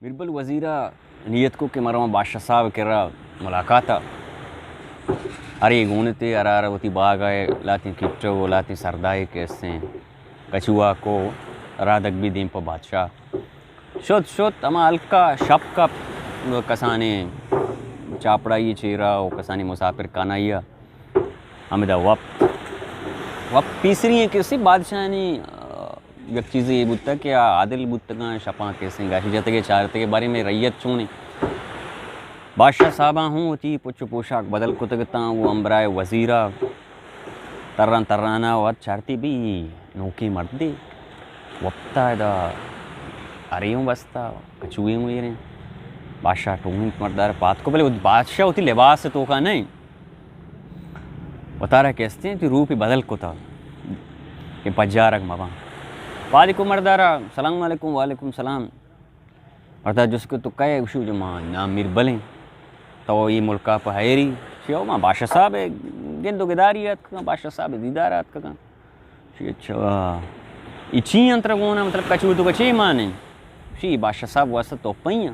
میربل وزیر ءَ نیت کو کہ من رواں بادشاہ صاحب ءِ کرا ملاقات ءَ۔ ہرے گون اتے، ہرا ہرا وتی باگ ءَ لہتیں کٹگ و لہتیں سردائے کہ استیں کچوا کو، رادگ بی دیم پہ بادشاہ۔ شت شت، ہما ہلکا شپ کپت، کسانیں چاپڑائی چیرا و کسانیں مسافر کانائی ءَ۔ ہمدا وپت۔ وپت پیسری ایں کہ استیں بادشاہانی، آ، یک چیزے اے بوتگ کہ آ عادل بوتگاں، شپاں کہ استیں گاشی جتگے چارتگے باریں مئے رعیت چونیں۔ بادشاہ صاحباں ہوں وتی پچ و پوشاک بدل کتگ اتاں، و ہمبراہ وزیرا تران ترانا وت چارتی بی نوکیں مردے وپتا ادا، ارے ہوں بستا، کچوے ہوں ایریں۔ بادشاہ ٹوہینت مردار پاد کو، بلے بادشاہ وتی لباس توکا نہیں۔ وتارا کہ استیں تئی روپی بدل کتا کہ پجارگ مباں۔ پادی کو مردارا، سلام علیکم، وعلیکم سلام۔ مردا جست کو تو کئے؟ گوشی جو ما نام میربلیں۔ تو اے ملکا پہ ہیری؟ شی او ما بادشاہ صاحب گند و گداری اتکگاں، بادشاہ صاحب دیدار اتکگاں۔ شی اچھا، اے چی انت ترا گونا، مطلب کچو تو کچے مانے؟ شی بادشاہ صاحب واسطہ تو پئیاں۔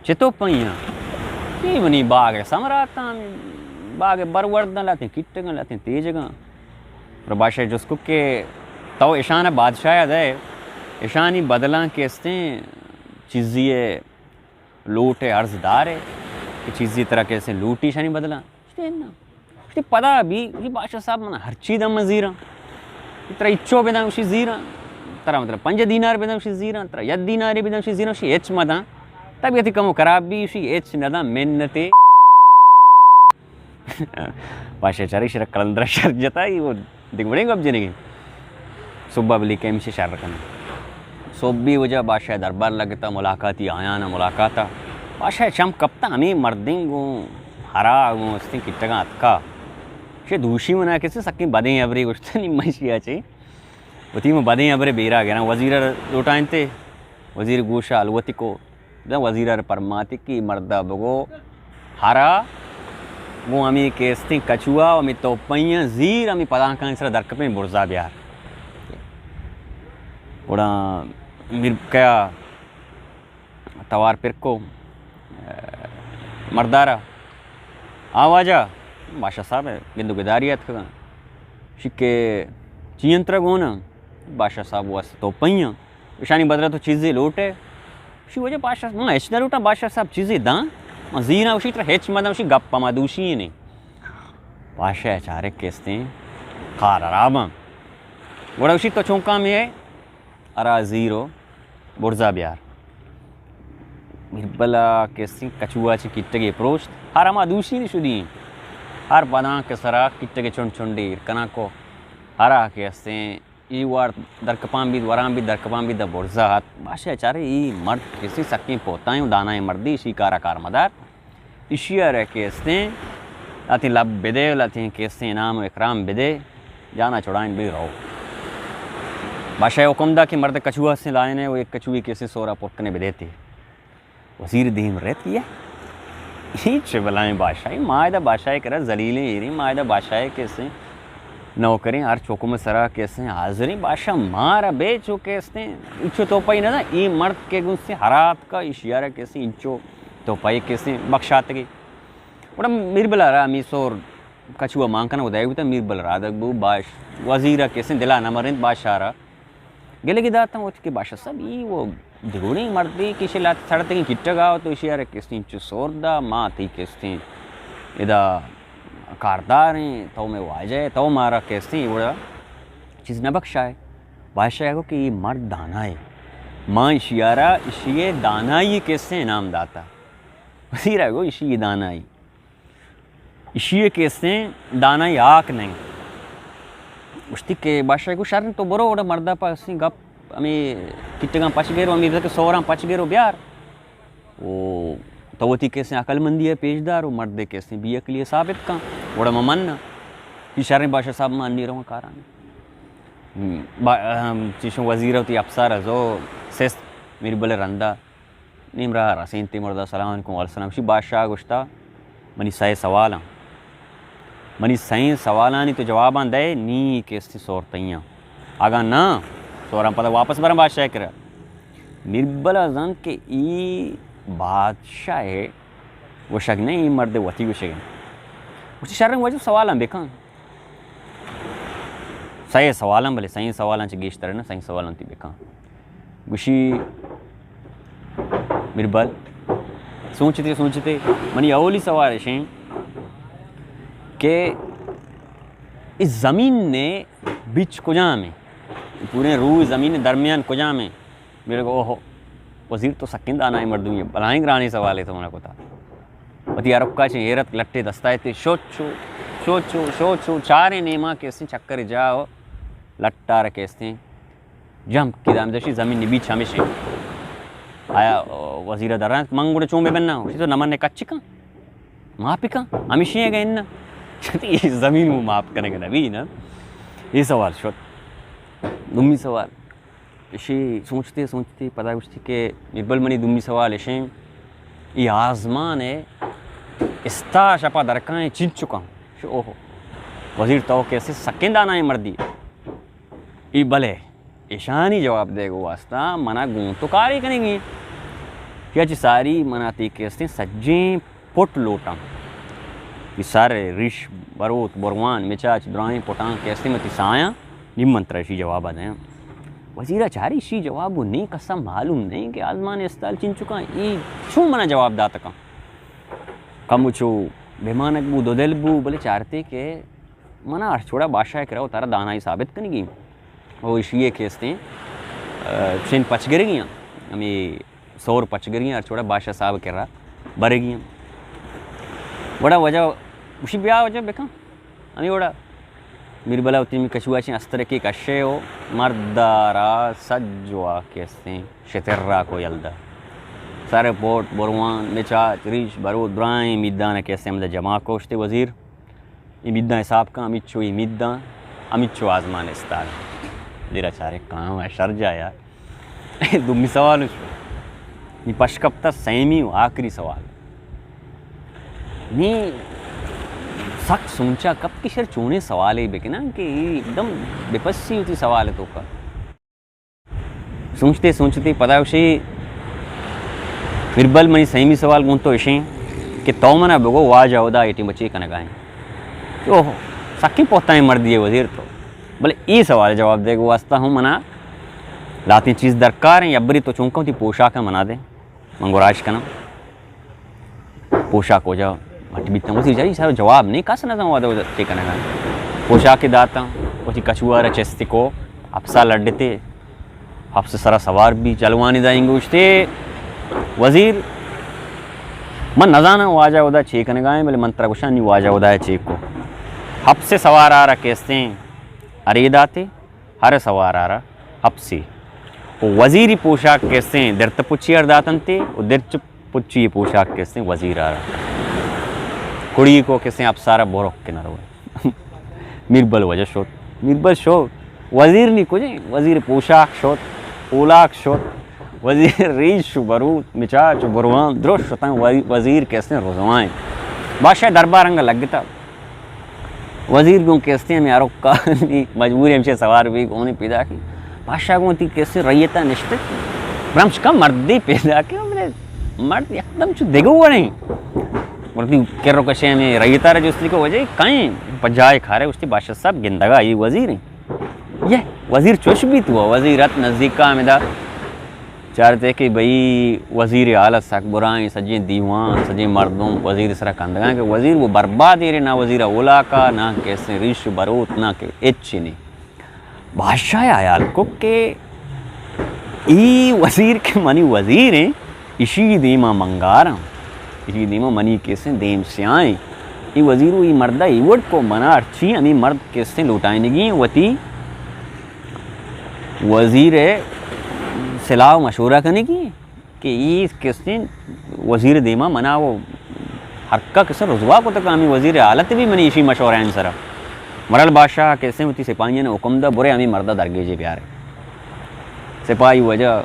چتو پئیاں؟ اے منی باغ ءِ ثمراتاں، باغ ءِ برورداں، لہتیں کٹگاں، لہتیں تیجگاں۔ پر بادشاہ جست کو کہ تو اشان ءَ بادشاہ ءَ دئے، اشانی بدلاں کہ استیں چیزی ءِ لوٹ ءِ عرض دار ءِ کہ چیزی ترا کہ استیں لوٹی اشانی بدلاں؟ گوشتی، اناں۔ گوشتی، پدا بی، گوشتی، بادشاہ صاحب، من ہرچی داں من زیراں۔ ترا ہچو بداں، گوشتی، زیراں۔ ترا مطلب پنج دینار بداں، گوشتی، زیراں۔ ترا یک دینارے بداں، گوشتی، زیراں۔ گوشتی، ہچ مداں۔ طبیعت کمو خراب بی، گوشتی، ہچ نداں، منتے۔ بادشاہ چارے شر قلندرا شر جتا، ای وہ دگہ وڑیں گپ جنگیں۔ صبح بلی کئے ہمیشی شر کناں۔ صبحی وجہ بادشاہ دربار لگتا، ملاقاتی آیانا ملاقاتا۔ بادشاہ چم کپتا، ہمیں مردیں گوں ہرا گوں استیں کٹگاں اتکا۔ شے دوشی منا کسی سکیں بدیں ہبرے گوشتنی منشیا چے۔ وتی من بدیں ہبرے بیرا گراں۔ وزیر لوٹائنتے، وزیر گوشا الوتی کو۔ داں وزیر ءَ پرماتی کہ اے مرد ءَ بگو ہرا گوں ہمے کہ استیں کچوا و ہمے توپئیاں زیر ہمے پدانکانی سرا درکپیں برزا بیار۔ گڑا میر کیا توار پرکو مردارا، آ واجہ، بادشاہ صاحب ءِ گند و گداری اتکگاں۔ شکے چی انت ترا گونا؟ بادشاہ صاحب واسطہ توپئیاں۔ اشانی بدلا تو چیزے لوٹ ئے؟ شی وجہ بادشاہ، من ہچ نہ لوٹاں، بادشاہ صاحب چیزے داں، من زیراں، اشی ترا ہچ مداں، اشی گپ ما دوشی نہیں۔ بادشاہ چارے کہ استیں کار حراباں۔ گڑا اشی تو چونکا میں ہے، ارا زیرو برزا بیار۔ میربلا کہ استیں کچوا چہ کٹگے پروشت، ہر ہما دوشی نہیں شدی، ہر بداں کہ سرا کٹگے چنڈ چنڈے ایر کناں کو، ہرا کہ استیں اے وار درکپان بیت، وران بیت، درکپان بیت، داں برزا ات۔ بادشاہ چارے اے مرد کسی سکیں پوتائیں و دانائیں مردے، اشی کارا کار مدار۔ اشی ءَ را کہ استیں، لاتیں لب بدے، لاتیں کہ استیں انعام و اکرام بدے، جانا چھڑائیں بی رو۔ بادشاہ حکم دا کہ مرد کچوا استیں لائنے و یک کچوی کہ استیں سورا پر کنے بدے تے۔ وزیر دیم رت کیا؟ اے چہ بلائیں بادشاہے؟ ما ادا بادشاہے کرا ذلیلیں ایریں، ما ادا بادشاہے کہ استیں نوکریں، ہر چکم سرا کہ استیں حاضریں۔ بادشاہ مارا بے چو کہ استیں، انچو توپئی نہ دا، اے مرد کہ گوں استیں ہرات کا، اشی ءَ را کہ استیں انچو توپئی کہ استیں بخشاتگی۔ گڑا میربل ءَ را ہمے سور کچوا مان کناں ودائے بوتا، میربل رادگ بو، باش وزیر ءَ کہ استیں دلا نہ مرینت، بادشاہ را گلگی داتاں وت کہ بادشاہ صاحب، ای وہ دگوڑیں مردے کہ شے لات سڑتگیں کٹگا تو اشی ءَ را کہ استیں چو سور دا، ما تئی کہ استیں ادا کارداریں، تو میں واجہ ئے، تو مارا کہ استیں اے وڑا چیز نہ بخشائے۔ بادشاہ گو کہ اے مرد دانائے، ما اشی ءَ را اشی ءِ دانائی کہ استیں انعام داتا۔ وزیر ءَ گو اشی ءِ دانائی۔ اشی ءِ کہ استیں دانائی ہاک نہ انت۔ گوشتی کہ بادشاہ گو شر انت، تو برو، گڑا مردا پہ استیں گپ ہمے کٹگاں پچ گر و ہمے کہ سوراں پچ گر و بیار۔ و تو وتی کہ استیں عقل مندی ءَ پیش دار و مردے کہ استیں بے عقلی ءَ ثابت کن، گڑا من مناں۔ اے شریں بادشاہ صاحب، من انی رواں کارانی۔ ہم، با-، ہم، چیشوں وزیر ءَ وتی افسر ءَ زو سست میربل ءِ رندا۔ نیم راہ رسینتی مردا، سلام علیکم، وعلیکم السلام۔ شی بادشاہ گوشتا، منی سئے سوالاں، منی سئیں سوالانی تو جواباں دئے، نی کہ استی سور تئیاں۔ اگاں نہ، سوراں پدا واپس براں بادشاہ کرا۔ میربل ءَ زانت کہ ای بادشاہ ءِ گوشگ نہ، ای مرد ءِ وتی گوشگ انت۔ گوشتی، شریں واجہ، سوال ہم بکن۔ سئے سوال ہم، بلے سئیں سوال ہم چہ گیشتر نہ، سئیں سوال ہم تی بکن۔ گوشی، میربل، سوچتے سوچتے منی اولی سوال اشیں کہ اس زمین نے بیچ کجام ہے؟ پورے روی زمین درمیان کجام ہے؟ میرے گو، اوہو، وزیر تو سکیں دانائیں مردمی ہے، بلائیں گرانیں سوالے تو منا کتا۔ وتی ارکا چہ ایرت لٹے دستا تے شوچو، شوچو، شوچو، چاریں نیما کہ اسیں چکر جا و لٹار کہ اسیں جمپ کی دام دشی زمین نبی چمشیں۔ آیا وزیر دران من گڑا چون بے بننا ہو؟ تو نمن نے کچ کن، ماپ کن، ہمیشی ہے گئے نا۔ زمین وہ ماپ کرنے کا نبی نا۔ یہ سوال شد۔ دومی سوال۔ اشی سوچتے سوچتے پدا گوشتی کہ میربل، منی دومی سوال اشیں، ای آزمان ہے استا شپا درکائیں چنچکاں؟ شو، اوہو، وزیر تو کیسے سکیں دانائیں مردی۔ ای بلے، اشانی جواب دے گو واسطہ منا گون تو کاری کنگی۔ یا چی ساری منا تی کیسے سجیں پٹ لوٹاں۔ ای سر، ریش، بروت، بروان، مچاچ، درائیں پٹاں کہ استیں متی سایاں، نی من ترا اشی جواب دیاں۔ وزیر ءَ چاری اشی جواب و نی کسا معلوم نہیں کہ آزمان استال چنچکاں، ای چون منا جواب داتکاں۔ کمو چو بیمانک بو، دو دل بو، بلے چارتے کہ منا ہر چھوڑا بادشاہ کرا و تارا دانائی ثابت کنگی۔ او اشی کہ استیں، آ، چین پچگرگی ہیں۔ ہمیں سور پچگری ہیں، ہر چھوڑا بادشاہ صاحب کرا برگی ہیں۔ وڑا وجہ، اشی بیا وجہ بکن۔ ہمیں وڑا میربل ءَ وتی ہمیں کچوا چیں استرکے کشے و مردارا سجوا کہ استیں شتر را کو یلدا۔ سر پوٹ، بروان، مچاچ، ریش، برو، درائیں میدان کہ استیں ہمدا جمع کوشتے وزیر۔ امیداں حساب کن، ہمیچو امیداں، ہمیچو آزمان استال۔ دیرا چارے کام ہے شر جا یار۔ دومی سوال شو۔ نی پش کپتا سیمی و آخری سوال۔ نی سک سوچا کپ کہ شر چونے سوالے بکناں کہ ای ایک دم بپسی ہوتی سوال تو کا۔ سوچتے سوچتے پدا گوشی، میربل، منی سیمی سوال گوں تو اشیں کہ تو منا بگو واجہ ہدا اے ٹیم چے کنگا ہیں؟ اوہ، سکیں پہتائیں مردی ہے وزیر تو۔ بلے اے سوال جواب دے گو واسطہ ہوں منا لاتیں چیز درکار ہیں، یا بری تو چونکا تی پوشاک منا دے، من گراش کنم۔ پوشاک وجہ مٹ بیتاں۔ وتی جاری سر جواب نہیں، کس نہ زان ودا چے کنگا۔ پوشاک داتاں، وتی کچوا را چست کو، اپسا لڈتے، اپس سرا سوار بی، چلوانی دائیں گوشتے، وزیر، من نزاناں واجہ ودا چے کنگا ہیں، بلے من ترا گوشاں نی واجہ ودا چے کو۔ اپس سوار آرا کیستیں ارے داتے، ہر سوار آرا اپسی۔ و وزیری پوشاک کیستیں درت پچی ار داتنتے، و درچ پچی پوشاک کیستیں وزیر آرا۔ کڑی کو کیستیں اپسارا بورک کے نہ روئے۔ میربل وجہ شوت۔ میربل شوت۔ وزیر نی کجیں؟ وزیر پوشاک شوت، اولاک شوت، وزیر ریش و بروت، مچاچ و بروان درست شتاں، وزی-، وزیر کیستیں رزوائیں۔ بادشاہ دربار انگا لگتا۔ وزیر گوں کیستیں ہمیں آروکا مجبوری ہمشے سوار بھی گونی پیدا کی۔ بادشاہ گوں تی کیستیں ریتا نشتے۔ برمش کا مردی پیدا کی، مرد یکدم چو دگو وریں۔ مردی کرو کشے ہمیں ریتا را جستی کو وجہ کہیں پجائے کھارے، اس تی بادشاہ صاحب گندگا یہ وزیر ہیں۔ یہ وزیر چوش بیت ہوا، وزیر ات نزدیکا ہمیں دا چارتے کہ بھئی وزیر حالت سک برائیں، سجیں دیوان، سجیں مردم وزیر سرا کندگاں کہ وزیر وہ برباد ایرے، نہ وزیر اولاکا، نہ کیسے ریش بروت، نہ کہ اچ نہیں۔ بادشاہ حیال کو کہ ای وزیر کہ منی وزیر ہیں، اشی دیما منگاراں، اشی دیما منی کیسے دیم سیاہیں۔ ای وزیر و ای مردہ ای وڑ کو منا ہرچی ہمیں مرد کیسے لوٹائنگی ہیں وتی وزیر ء صلاح و مشورہ کنگی کہ ای کسیں وزیر دیما منا و ہرکا کسیں رسوا کتگ، ہمیں وزیر حالت بھی منی ایشی مشورہ ان سرا۔ مرل بادشاہ کسیں وتی سپاہیاں حکم دا، برے ہمیں مردہ درگیجے بیارے۔ سپاہی وجہ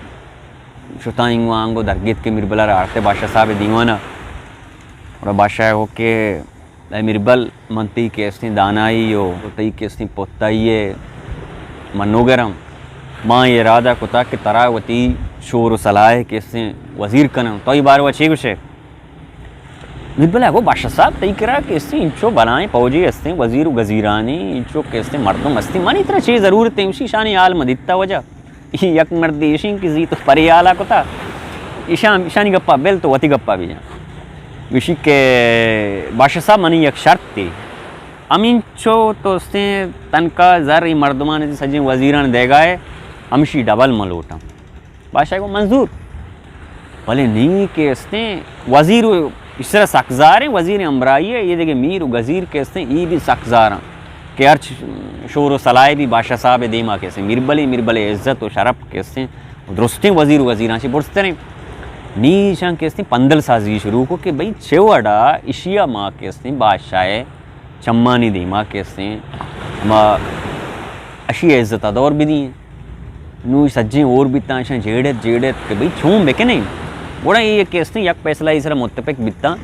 شتائیں وانگو درگیت کہ میربلا را آرتے بادشاہ صاحب دیوانا۔ اور بادشاہ ہو کہ اے میربل، من تئی کیستیں دانائی و تئی کیستیں پتائی ء منوگر آں۔ ما اے ارادہ کتگ کہ ترا وتی شور و صلاح کہ استیں وزیر کناں، تو اے باروا چے گوشے؟ میربل ءَ گو بادشاہ صاحب، تئی کرا کہ استیں انچو بلائیں پوجے استیں، وزیر و گزیرانی انچو کہ استیں مردم استیں، منی ترا چے ضرورت ایں؟ گوشی، ایشانی حال ما دیتا واجہ، اے یک مردے ایشیں کہ زی تو پرے حالا کتا، ایشان، ایشانی گپا بل، تو وتی گپا بجن۔ گوشی کہ بادشاہ صاحب، منی یک شرطے، ہمینچو تو استیں تنکا زر اے مردمان سجیں وزیران دیگائے، ہمشی ڈبل من لوٹاں۔ بادشاہ گو منظور، بلے نی کہ استیں وزیر و ایشرا سک زاریں، وزیر ہمراہی ہے، اے دگہ میر و گزیر کہ استیں، اے بھی سک زاراں کہ ہرچ شور و صلاح بھی بادشاہ صاحب دیما کہ استیں میربلے، میربلے عزت و شرف کہ استیں درستیں وزیر و گزیراں چہ برزتریں۔ نی ایشاں کہ استیں پندل سازی شروع کو کہ بھئی چے وڑا اشیا ما کہ استیں بادشاہ چمانی دیما کہ استیں، ہما اشی عزت ءَ دور بدیں۔ نوں سجیں ہور بیتاں، اشاں جیڑت، جیڑت کہ بھئی چون بکنیں۔ گڑا اے کہ استیں یک فیصلہ ءِ سرا متفق بیتاں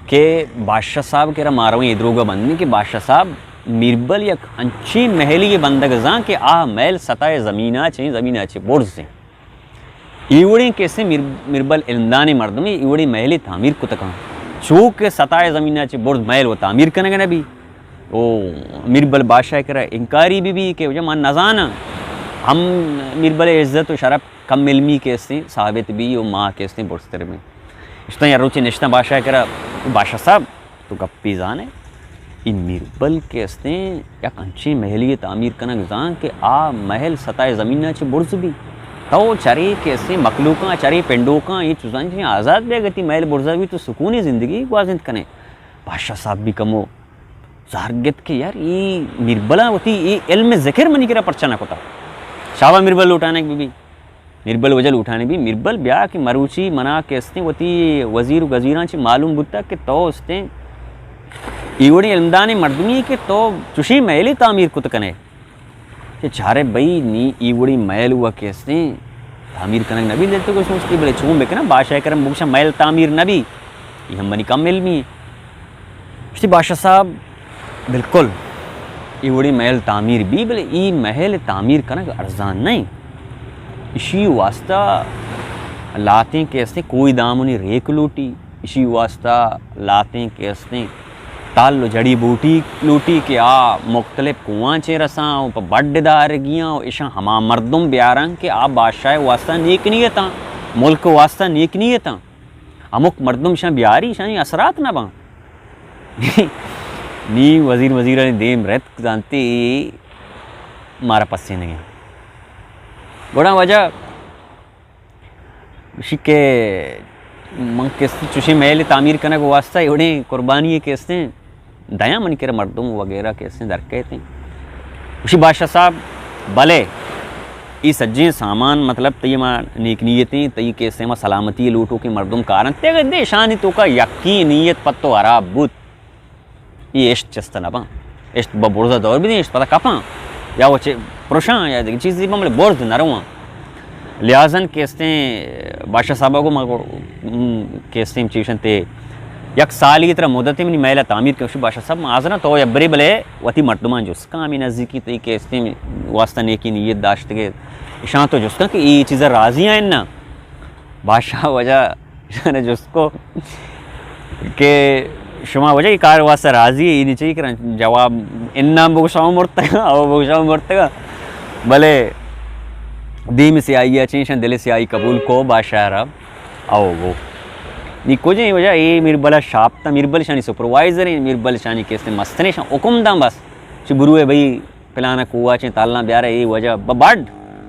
کہ بادشاہ صاحب کرا مارویں اے دروگا بندیں کہ بادشاہ صاحب، میربل یک انچیں محلی بندگ زان کہ آ محل سطح زمینا چیں، زمینا چہ برزیں۔ اے وڑیں کہ استیں میر-، میربل علمدانیں مردمے، اے وڑیں محلے تعمیر کتکاں۔ چو کہ سطح زمینا چہ برز محل و تعمیر کنگ نہ بی۔ او میربل بادشاہ کرا انکاری بہ بی کہ واجہ من نزاناں۔ ہم میربل عزت و شرف کم علمی کہ استیں ثابت بی و ما کہ استیں برزتر بیں۔ اشتاں یک روچے نشتاں بادشاہ کرا، بادشاہ صاحب، تو گپے زانے، اے میربل کہ استیں یک انچیں محلی تعمیر کنگ زان کہ آ محل سطح زمینا چہ برز بی۔ تو چرے کہ استیں مخلوقاں، چرے پنڈوکاں اے چیزاں چہ آزاد بیگ ءَ، تئی محل برزا بی، تو سکونیں زندگی گوازینت کنے۔ بادشاہ صاحب بھی کمو زہر گپت کہ یار، اے میربلاں وتی اے علم ذکر منی کرا پرچا نہ کتا؟ شابا میربل لوٹانگ بہ بی۔ میربل وجہ لوٹانے بی، میربل بیا کہ مروچی منا کہ استیں وتی وزیر و گزیراں چہ معلوم بوتا کہ تو استیں اے وڑیں علمدانیں مردمی کہ تو چوشیں محلے تعمیر کت کنے۔ کہ چارے بھئی، نی اے وڑیں محل ہوا کہ استیں تعمیر کنگ نہ بی، دل تو گوشت کہ بلے چون بکناں، بادشاہ کرم بگوشاں محل تعمیر نہ بی، اے ہم منی کم علمی۔ گوشتی بادشاہ صاحب، بالکل اے وڑیں محل تعمیر بی، بلے اے محل تعمیر کنگ ارزان نہ ایں۔ اشی واسطہ لاتیں کہ استیں کوئی دامنی ریک لوٹی، اشی واسطہ لاتیں کہ استیں تل و جڑی بوٹی لوٹی کہ آ مختلف کوہاں چہ رساں و پہ بڈ دارگیاں و اشاں ہما مردم بیاراں کہ آ بادشاہ واسطہ نیک نیتاں، ملک واسطہ نیک نیتاں۔ ہمک مردم اشاں بیاری، اشانی اثرات نہ باں۔ نی وزیر وزیرانی دیم رتک، زانتی مارا پسینگیں۔ گڑا واجہ گوشی کہ من کہ است چوشیں محل تعمیر کنگ واسطہ اے وڑیں قربانی کہ استیں دیاں، منی کرا مردم وغیرہ کہ استیں در کیتیں۔ گوشی بادشاہ صاحب، بلے اے سجیں سامان، مطلب، تئی ما نیک نیتیں، تئی کہ استیں ما سلامتی لوٹوکیں مردم کارنت، تے گندے اشانی توکا یکی نیت پہ تو حراب بوت۔ اے اشت چست نہ باں۔ اشت بہ برزا دور بدیں، اشت پدا کپاں۔ یا وچے پرشاں، یا دگہ چیزے باں، بلے برز نہ رواں۔ لہذا کہ استیں بادشاہ صاحب گو ما گو، م، کہ استیں چیشن تے یک سالی ترا مدت منی محلہ تعمیر کن۔ بادشاہ صاحب، ما حاضراں، تو یبرے بلے وتی مردمان جست کن، ہمیں نزدیکی تئی کہ استیں واسطہ نیکی نیت داشتگے، اشاں تو جست کن کہ اے چیزا راضی ہیں نا۔ بادشاہ وجہ اشاں جست کو کہ شما وجہ اے کار واسطہ راضی ئے؟ اینی چی کرن جواب، اناں بگشاں مرتگاں، او بگشاں مرتگاں۔ بلے دیم سیاہی ءَ چیشاں دل سیاہی قبول کو بادشاہ را، او گو۔ نی کجیں وجہ اے میربل شاپتا، میربل شانی سپروائزر ہیں، میربل شانی کیسے مستریں، شان حکم داں بس۔ چہ بروے بھئی پلانا کوہ ءَ چہ تالاں بیارے، اے وجہ بہ بڈ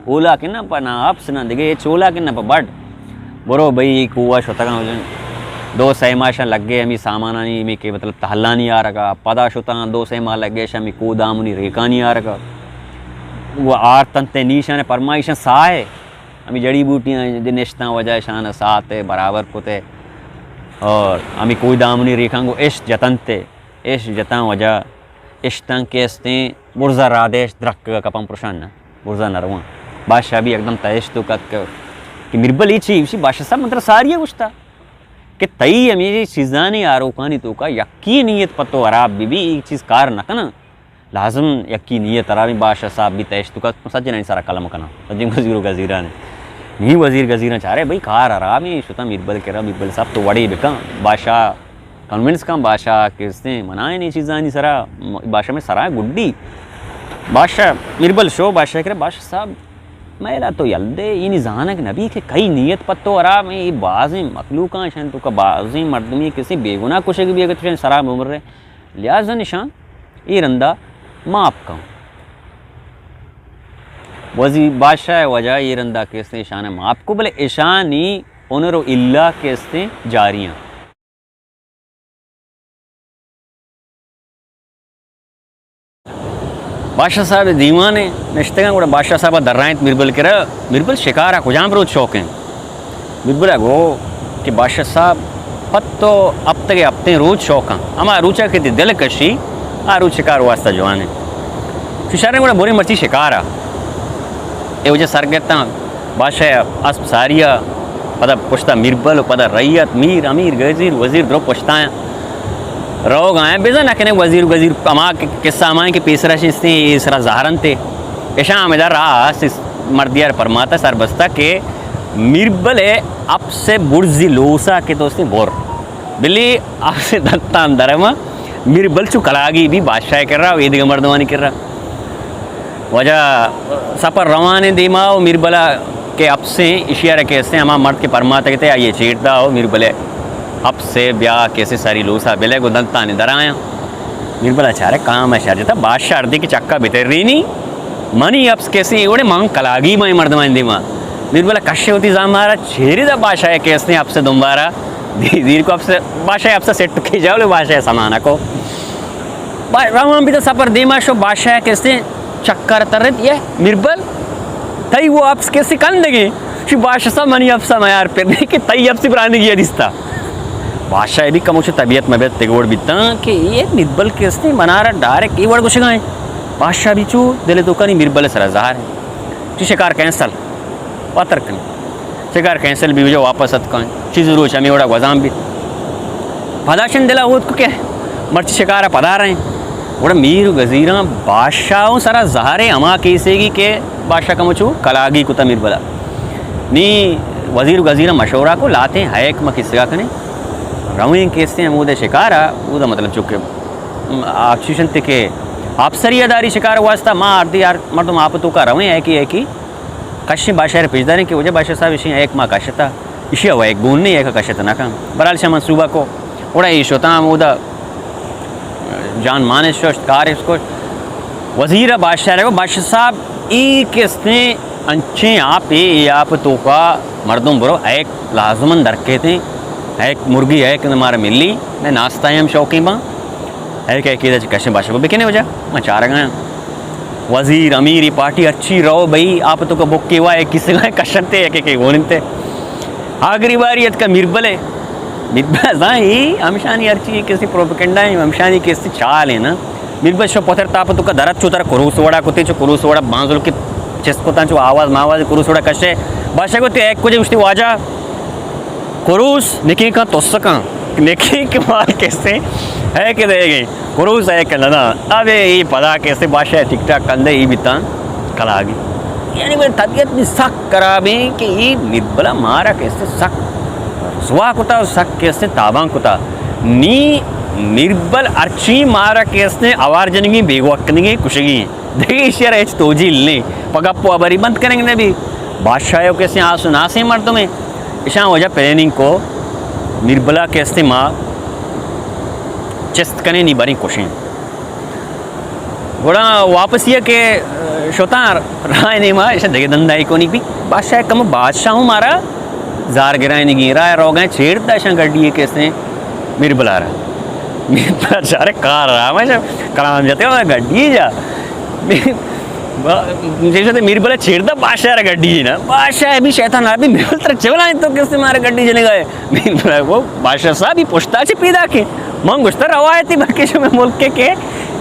اولا کہ نہ پہ نا اپس نہ دگہ ہچ اولا کہ نہ پہ بڈ۔ برو بھئی، اے کوہ ءَ شتگاں، دو سئے ماہ شاں لگے ہمے سامانانی، ہمے کہ مطلب تہلانی آرگا، پدا شتاں دو سئے ماہ لگے شاں ہمے کوہ دامنی ریکانی آرگا۔ وہ آرتنت نی شاں پرمائیشاں ساہ ہے، ہمے جڑی بوٹیاں دے نشتاں وجہ شان ساہ تے برابر کتے اور ہمے کوہ دامنی ریکاں گو اش جتنتے، اش جتاں وجہ اشتاں کہ استیں برزا رادے اش درکگا کپاں پرشان نہ، برزا نہ رواں۔ بادشاہ بھی یکدم تہشت و کت کہ، کہ میربل اے چی؟ گوشی بادشاہ صاحب، من ترا ساری ءَ گوشتا کہ تئی ہمے چیزانی آروکانی توکا یکی نیت پہ تو حراب بہ بی، اے چیز کار نہ کناں۔ لازم یکی نیت حرابیں۔ بادشاہ صاحب بھی تہشت و کت، سجنانی سرا قلم کناں، سجن وزیر و گزیرانی۔ نی وزیر گزیراں چارے، بھئی کار حرابیں، شتاں میربل کرا، میربل صاحب تو وڑے بکن، بادشاہ کنونس کن، بادشاہ کہ استیں منائیں نی چیزانی سرا، بادشاہ میں سرا گڈی۔ بادشاہ، میربل شو بادشاہ کرا، بادشاہ صاحب میلا تو یل دے، اینی زانگ نبی کہ کئی نیت پہ تو حراب ایں، اے بازیں مخلوقاں شن تو کا بازیں مردمی کسی بے گناہ کشگ بی اگر تو شن سرا بمرے، لہذا نشان اے رندا معاف کن۔ وزیر بادشاہ وجہ اے رندا کسی شان معاف کو، بلے اشانی انر و الا کسی جاریاں۔ بادشاہ صاحب دیوان ء نشتگاں، گڑا بادشاہ صاحب ء درائینت میربل کرا، میربل شکار ء کجام روچ شوق انت؟ میربل ء گو کہ بادشاہ صاحب پت تو ہپتگ ء ہپتیں روچ شوق انت، ہما روچ ء کہ تئی دل کشی، آ روچ شکار واسطہ جوان انت۔ چو شریں گڑا بریں مرچی شکار ء۔ اے وجہ سر گرتاں۔ بادشاہ اسپ ساری ء، پدا پشتا میربل و پدا رعیت، میر، امیر، گزیر، وزیر درو پشتایاں۔ روگ آیاں بزاں نہ کنے وزیر، گزیر ہما کہ قصہ ہمائیں کہ پیسرا شنستیں، اے سرا زہرنتے۔ اشاں ہمدا راہ است، مردیار پرماتا سر بستا کہ میربل ء اپس ء برزی لوسا کہ دوستیں بر۔ بلی اپس ء دنتان درما میربل چو کلاگی بی بادشاہ کرا و ایدگہ مردمانی کرا۔ واجہ سپر روانیں دیما و میربلا کہ اپسیں اشیارا کہ استیں ہما مرد کہ پرماتگتے آئیے چیٹ دا و میربلے اپسے بیا کیسے ساری لوسا بلے گو دنتانی درایاں۔ میربلا چارے کام ء شر جتا، بادشاہ اردی کہ چکا بترینی، منی اپس کیسے وڑے مان کلاگی ماں مردمانی دیما۔ میربلا کشے ہوتی زامارا چیری دا بادشاہ کیسے اپسے دنبارا دی-، دیر کو اپسے، بادشاہ اپسے سیٹ کی جاولے بادشاہ سمانا کو۔ با-، روان بیت سپر دیما شو بادشاہ کسے چکر ترت، یہ میربل، تئی وہ اپس کسے کندگے؟ شو بادشاہ صاحب منی اپسا میار پر نہیں کہ تئی اپسی براندگی دیستا۔ بادشاہ بھی کموچ طبیعت مبیت تگوڑ بیتاں کہ یہ میربل کسے منارا ڈائریکٹ یہ وڑ گوشگائیں۔ بادشاہ بھی چو دل تو کنی میربل سرا زہر ہے۔ چو شکار کینسل۔ پتر کنی۔ شکار کینسل بی وجہ واپس اتکاں۔ چیز روچ ہمیں وڑا گوزان بیت۔ پدا شن دلا ہوت کو کہ مرچی شکارا پدا رہیں۔ گڑا میر و گزیراں بادشاہوں سرا زہرے ہما کیسے گی کہ بادشاہ کمو چو کلاگی کتا میربلا۔ نی وزیر و گزیراں مشورہ کو لاتیں ہیک ما کسگا کنیں۔ رویں کیسے ہمودے شکارا، اودا مطلب چو کہ آکسیشن تے کہ آپسری اداری شکار واسطہ ما اردی ہر مردم آپ تو کا رویں ہے کہ، ہے کہ کشیں بادشاہ ء پیش داریں کہ وجہ بادشاہ صاحب اشی ایک ما کشتا، اشی ء ایک گون نہیں ایک کشت نہ کن۔ برحال شہ منصوبہ کو، گڑا ای شتاں ہمودا جان مانش ششت، کارش کشت۔ وزیر ء بادشاہ ء گو بادشاہ صاحب ای کستیں انچیں آپ ء، ای آپ توکا مردم برو ایک لازمن درکیتیں، ایک مرگی ایک مارا ملی، میں ناشتہ ہم شوقین باں۔ اے کہ کہ چہ کشیں بادشاہ بکنے وجہ، من چارگ آں۔ وزیر، امیری پارٹی ہرچی رو بئی، آپ تو کا بکے وا، ایک کسی گائے کشنتے، ایک ایک گوننتے۔ آخری باری اتکا میربلے۔ میربل زاں ای ہمشانی ہرچی کسی پروپیگنڈا ہیں، ہمشانی کسی چال ہیں نا۔ میربل شو پتر تاپ تو کا درت چو تر کروس وڑا کتے، چو کروس وڑا بانزل کے چست کتاں، چو آواز ماواز کروس وڑا کشے۔ بادشاہ کو تے ایک کجے گشتی واجہ کروس نکی کا توسکاں، نکی کے مال کسے ہے کہ دے گئے۔ کروس ہے کہ لدا۔ ابے ای پدا کسے بادشاہ ٹک ٹاک کندے ای بیتاں کلاگی۔ یعنی میری طبیعت بھی سک خراب ہے کہ ای میربلا مارا کسے سک سوا کتا، سک کسے تابان کتا۔ نی میربل ارچی مارا کسے آوار جنگی، بیگواہ کنگی، کشگی۔ دگہ ایشی ء را ہچ توجیل نیں۔ پہ گپ و ہبری بند کنگ نہ بی۔ بادشاہ ء کسے آس و ناسیں مردمے۔ اشاں وجہ پلاننگ کو میربلا کہ استیں ما چست کنیں نی بریں کشیں۔ گڑا واپسی ء کہ شتاں راہ نیما اشاں دگہ دندائی کونی بی۔ بادشاہ کم بادشاہ ہوں مارا زار گرائینگی راہ روگائیں چیر داشاں گڈی کہ استیں میربلا را۔ میربلا چارے کار را، میں کلام جاتے ہو گڈی جا۔ جیسے میربلا چیر دا بادشاہ را گڈی نا۔ بادشاہ بھی شیطان عربی میربل تر چولا تو کس مارے گڈی جنے گئے۔ میربلا وہ بادشاہ صاحب ہی پشتا چے پیدا کے۔ من گشتہ روایتی بلکہ شمے ملک کے کہ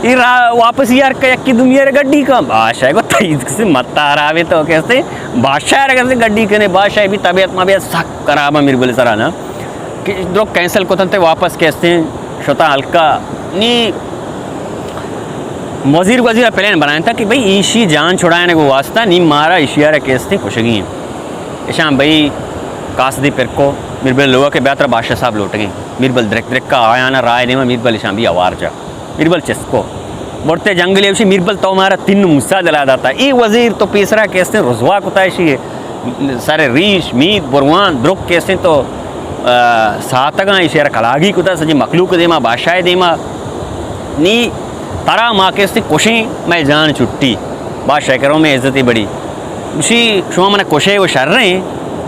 ای را واپس یار کا یکی دومی را گڈی کا۔ بادشاہ کو تئی کسی متا راوے تو کسے بادشاہ را کسے گڈی کنے۔ بادشاہ بھی طبیعت ما بھی سک خراب ہے میربل سرا نا۔ کہ درو کینسل کتنتے واپس کہ استیں شتا ہلکا نی وزیر وزیر پلان بنائیں تھا کہ بھئی ایشی جان چھڑائنے کو واسطہ نی مارا ایشی آرا کہ استیں کشگی ہیں۔ اشاں بئی قاصدی پرکو، میربل لوگ کہ بیا ترا بادشاہ صاحب لوٹگیں۔ میربل درک درک کا آیانا رائے دیما، میربل اشاں بی آوار جا۔ میربل چسکو۔ برتے جنگلے وشی میربل تو مارا تین موسیٰ دلا داتا۔ اے وزیر تو پیسرا کہ استیں رسوا کتا اشی سر ریش، مید، بروان، درک کہ استیں تو، آ، ساتگاں اشی را کلاگی کتا سجی مخلوق دیما، بادشاہ دیما۔ نی ترا ما کہ استیں کشیں، مئے جان چھٹی۔ بادشاہ کرو میں عزتی بڑی۔ گوشی، شما منا کشے و شریں،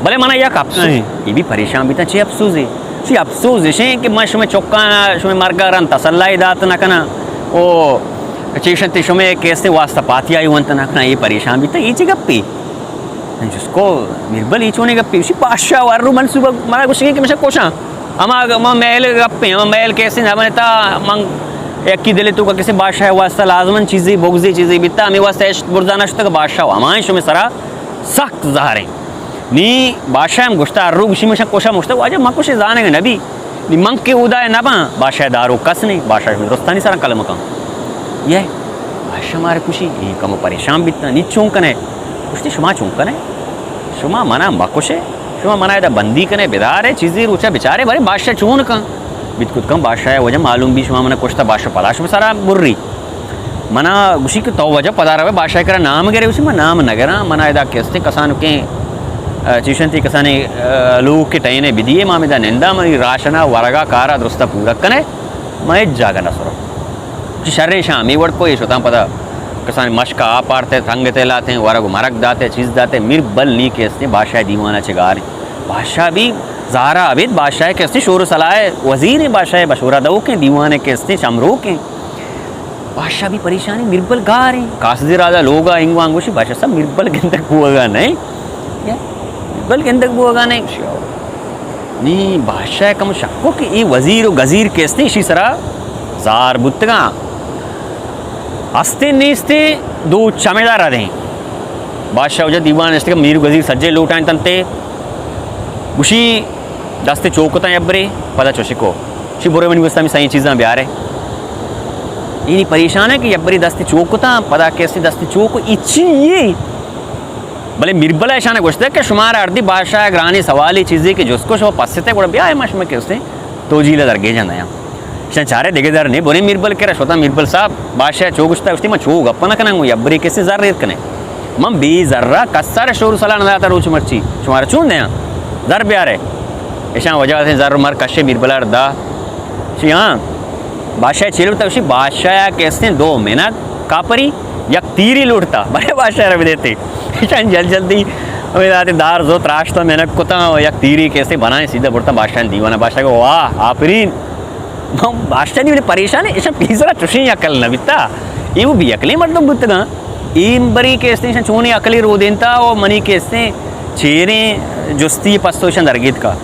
بلے منا یک افسوس۔ اے بی پریشان بیتاں، چے افسوسے؟ گوشی، افسوس اشیں کہ من شمے چکانا، شمے مرگا رند تسلائی دات نہ کناں۔ او چیشنتی شمے کہ استیں واسطہ پاتیائی ونت نہ کناں، اے پریشان بیتاں، اے چے گپے؟ من جست کو، میربل، اے چونیں گپے؟ گوشی، بادشاہ ور رو منصوبہ منا گوشگی کہ مشا کشاں۔ ہما، ہما محل گپیں، ہما محل کہ استیں، ہمے تا من یکی دل تو کہ کسے بادشاہ واسطہ لازمن چیزے بغضے چیزے بیتا، ہمے واسطہ اشت برزا نشتگ، بادشاہ ہمائیں شمے سرا سخت زہریں۔ نی بادشاہ ہم گوشتا، ہر رو گوشی مشا کشا مشتا، واجہ من کشے زانگ نبی۔ نی من کہ اودا نباں، بادشاہ دارو کس نہیں، بادشاہ شمے درستانی سرا قلم کن۔ یہ بادشاہ مارے کشی، یہ کمو پریشان بیتا، نی چون کنے؟ گوشتی، شما چون کنے؟ شما منا مکشے، شما منا ادا بندی کنے، بدارے، چیزی روچا بچارے، بارے بادشاہ چون کن؟ بیت کت کن بادشاہ وجہ معلوم بی، شما منا کشتا، بادشاہ پدا شما سرا بری۔ منا گوشی کہ تو وجہ پدا روے بادشاہ کرا نام گرے، گوشی من نام نگراں، منا ادا کہ استیں کسانکیں، آ، چیشنتی کسانیں، آ، لوگ کے ٹینے بدیے، ما ہمدا نندا، منی راشنا ورگا کارا درستا پورا کنے، من ہچ جاگہ نہ سرو۔ گوشی شریں، شامی وڑ کو، یہ شتاں پدا کسان مشک آپ آرتے، تنگ تے لاتے، ورگ و مرگ داتے، چیز داتے، میربل نی کہ استیں بادشاہ دیوانا چگاریں۔ بادشاہ بی زارا بیت، بادشاہ کہ استیں شور و صلاح وزیر ہیں، بادشاہ مشورہ دوکیں، دیوان کہ استیں چمروکیں۔ بادشاہ بی پریشانی، میربل گاریں۔ قاصدی راجا لوگا انگوان گوشی، بادشاہ صاحب میربل گندگ بوگا نہیں۔ میربل گندگ بوگا نہیں۔ نی بادشاہ کم شکو کہ اے وزیر و گزیر کہ استیں، اشی سرا زار بوتگاں۔ استیں نیستیں دو چمدا ردیں۔ بادشاہ وجہ دیوان نشتگا، میر و گزیر سجے لوٹائیں تنتے۔ گوشی دست چوکتاں یبرے، پدا چوشکو۔ شی برے منی واسطہ ہمیں سائیں چیزاں بیارے۔ اینی پریشان ہے کہ یبرے دست چوکتاں، پدا کیسے دست چوکو، ای چی یہ؟ بلے میربل ء اشانہ گوشتگ کہ شمارا ہردی بادشاہ ء گرانیں سوالے چیزے کہ جست کو شما پس اتگ گڑا بیا ما شمئے کستیں توجیل ء درگیجاں دیاں۔ اشاں چارے دگہ در نے بریں میربل کرا شتاں۔ میربل صاحب بادشاہ ء چو گوشتگ، گوشتی من چو گپ نہ کناں، گوں یبرے کسے زر ایر کنے۔ من بے زر ء کسار ء شور سلاہ نہ داتا روچ مرچی، شمارا چون دیاں؟ زر بیارے۔ اشاں وجہ اتیں زر مر کشے میربل ء دا۔ شی ہاں، بادشاہ چیلو تک شی بادشاہ ء کستیں دو منک کاپری یک تیری لوٹتا، بلے بادشاہ را بدیتے۔ ایشان جلد جلدی ہمیں داتے دار زو تراشتا، محنت کتا و یک تیری کیسے بنائیں سیدھا برتا بادشاہ دیوانا۔ بادشاہ کو واہ آفرین۔ ہم بادشاہ نی بلے پریشان ہے، ایشان پیسرا چوشیں عقل نہ بیتا، یہ وہ بھی عقلیں مردم بوتگاں۔ ایم بری کیسے ایشان چونی عقلی رو دینتا و منی کیسے چیریں جستی پستو ایشان درگیت کا۔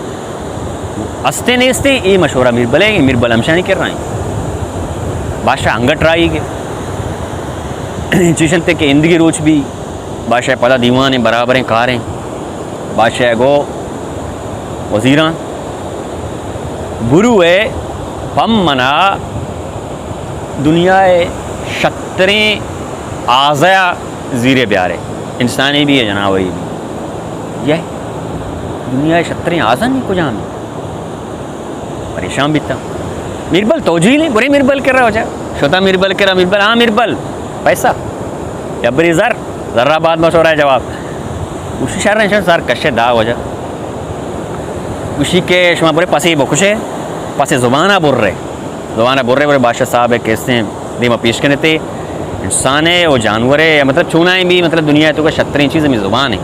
استیں نیستیں، اے مشورہ میربل ء، میربل ہمشانی کرا ایں۔ بادشاہ انگت راہی گے۔ چیشنتے کہ اندگی روچ بی، بادشاہ پدا دیوان ء برابریں کاریں۔ بادشاہ گو وزیراں، برو ء پم منا دنیا ء شتریں آزیا زیرے بیارے، انسانی بھی ہے، جناوری بھی۔ یہ دنیا ء شتریں آزانی کجام؟ پریشان بیتا۔ میربل توجیل ہے، برے میربل کرا وجہ۔ شتا میربل کرا، میربل، ہاں میربل، پیسہ۔ یا بری زر، زر آباد مشورہ جواب۔ گوشی شر ہیں، شر زر کشے دا وجہ۔ گوشی کہ شما برے پسے بکشے، پسے زبانہ برے۔ زبانہ برے برے بادشاہ صاحب کیسے دیما پیش کنے تے۔ انسان ہے، وہ جانور ہے، یا مطلب چونائیں بھی، مطلب دنیا تو کا شتریں چیز ہمیں زبان ہے۔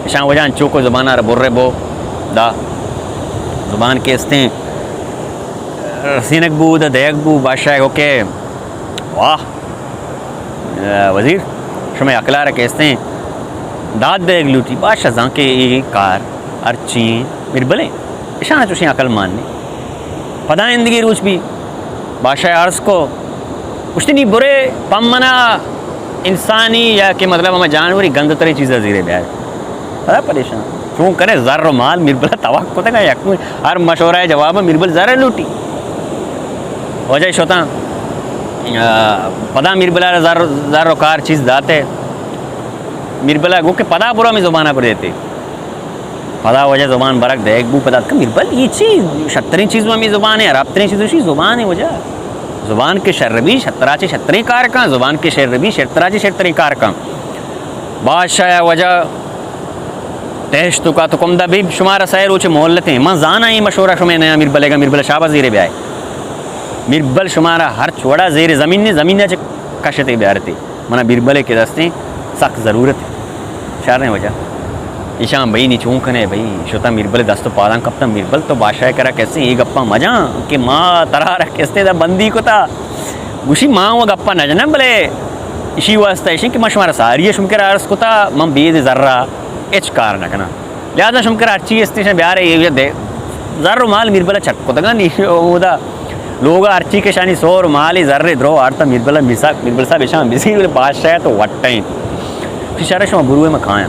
اشان وجہ انچو کو زبان آ برے بو دا۔ زبان کے استیں رسینک بو، دا دیگ بو، بادشاہ کو کہ واہ، اے، وزیر، شما اقلار کے استیں داد دیگ لوٹی۔ بادشاہ زان کے یہ کار ارچیں میربلیں۔ اشان چوشیں عقل مان نہیں۔ پدا اندگی روچ بی بادشاہ عرض کو، گوشتی نی برے پمنا انسانی یا کہ مطلب ہما جانوری گند تریں چیزا زیرے بیائے۔ پدا پریشان۔ چون کرے زر و مال میربل توقع کتگا یک ہر مشورہ جواب میربل زر لوٹی۔ وجہ شتاں، آ، پدا میربل زر، زر و کار چیز داتے۔ میربل گو کہ پدا برو ہمیں زبانہ پر دیتے۔ پدا واجہ زبان برگ دئیگ بو، پدا اتکا میربل، اے چی شتریں چیز ہمے زبان ایں، حرابتریں چیز اے زبان ایں واجہ۔ زبان کہ شر بی، شترا چہ شتریں کار کن، زبان کہ شر بی، شترا چہ شتریں کار کن۔ بادشاہ ءَ واجہ تہش تو کا تو کم دا بی، شمارا سئے روچ مہلت ایں۔ من زاناں اے مشورہ شمئے نیاں میربل ءَ گا، میربل شاباز زیرے بیائے۔ میربل شمارا ہر چوڑا زیر زمین نے، زمین ءَ چہ کشتے بیارتے۔ منا بیربل ءِ کہ دستیں سک ضرورت ایں۔ شریں واجہ۔ ایشاں بھئی نی چون کنے بھئی، شتاں میربل ءِ دست و پاداں کپتاں، میربل تو بادشاہ ءِ کرا کسیں اے گپاں مجاں کہ ما ترا را کسیں دا بندی کتا۔ گوشی ما و گپاں نہ جناں، بلے اشی واسطہ ایشیں کہ ما شمارا ساری شم کرا عرض کتا، من بید زرا ہچ کار نہ کناں۔ لہذا شم کرا ہرچی استیں شاں بیارے، اے دے۔ زر و مال میربل ءَ چٹ کتگاں نی اودا۔ لوگ ءَ ہرچی کہ شانی سور مالی زر درو آرتا میربل ءَ میسا، میربل صاحب ایشاں بزیر، بلے بادشاہ ءَ تو وٹیں۔ شریں شما بروے، من کایاں۔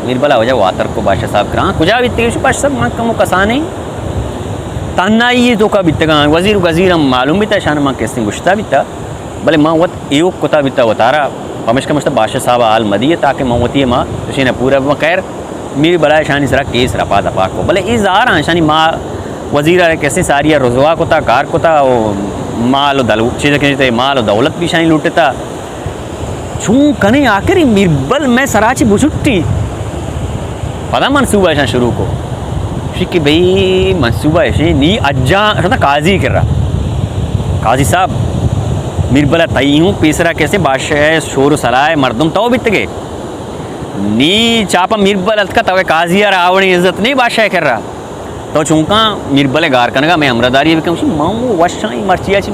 میربل ءَ واجہ واتر کو بادشاہ صاحب کرا۔ کجا بیتگے؟ بادشاہ صاحب من کمو کسانیں تنہائی ءِ توکا بیتگاں۔ وزیر و گزیر ہم معلوم بیتا، شان من کسیں گشتا بیتا۔ بلے من وت ایوک کتا بیتا وتارا، پمشکا مشتا بادشاہ صاحب ءَ حال مدیے تاکہ من وتی ما اشیں پورا بہ خیر۔ میربل ءَ اشانی سرا کیس رپا دپا کو، بلے اے زاراں اشانی ما وزیر ءَ کسیں ساری ءَ رسوا کتا، کار کتا و مال و دلو-، چیز کہ مال و دولت بھی اشانی لوٹتا۔ چون کنے آخر اے میربل مئے سرا چہ بچٹی۔ پدا منصوبہ اشاں شروع کو۔ شی کہ بھئی منصوبہ اشیں نی اجاں شتا قاضی کرا۔ قاضی صاحب، میربل ءَ تئی ہوں پیسرا کسیں بادشاہ ءِ شور و صلاح ءِ مردم تو بیتگے۔ نی چاپا میربل اتکا، تو قاضی ءَ را آوڑیں عزت نہیں بادشاہ ءِ کرا۔ تو چونکاں میربل ءِ گار کنگا مئے ہمراہداری بکن۔ گوشی، من وشاں اے مرچی ءَ چہ